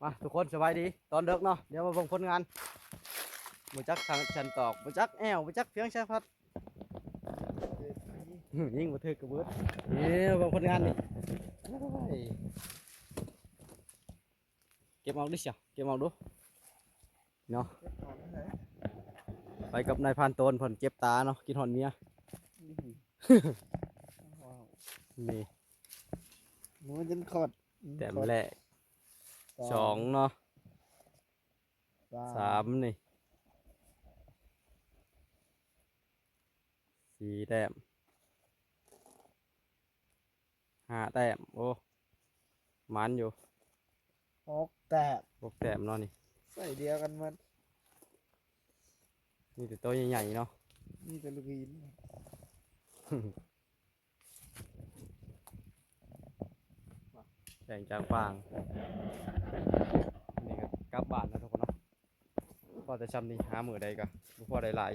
ມາທຸກຄົນ ສະບາຍດີຕອນເດິກເນາະ. ດຽວມາເບິ່ງຜົນງານ. ບໍ່ຈັກທາງຊັ້ນຕອກ ບໍ່ຈັກແອວ ບໍ່ຈັກພຽງສາພັດ ຍິງບໍ່ຖືກກະເບີດ. ນີ້ເບິ່ງຜົນງານນີ້ ໂອ້ຍ ເກັບອອກດິຊະ ເກັບອອກດູເນາະ. ໄປກັບນາຍພານໂຕນ ເພິ່ນເຈັບຕາເນາະ ຄິດຮອດເມຍ. ນີ້ ໂອ້ຍ ຈົນຂອດ ແຕ້ມແລກ ສອງ ສອງເນາະ ສາມ ສາມນີ້ ສີ່ແຕ້ມ ຫ້າແຕ້ມ. ໂອ້ ໝານຢູ່ ຫົກແຕ້ມ ຫົກແຕ້ມເນາະນີ້. ໃສ່ດຽວກັນໝົດ ມີແຕ່ໂຕໃຫຍ່ໆເນາະ ມີແຕ່ລູກຫີນ. ແສງຈາກຟາງ ນີ້ກໍກັບບ້ານແລ້ວທຸກຄົນເນາະ. ພໍແຕ່ຊ່ຳນີ້ ຫາມື້ໃດກໍບໍ່ພໍໄດ້ຫຼາຍ.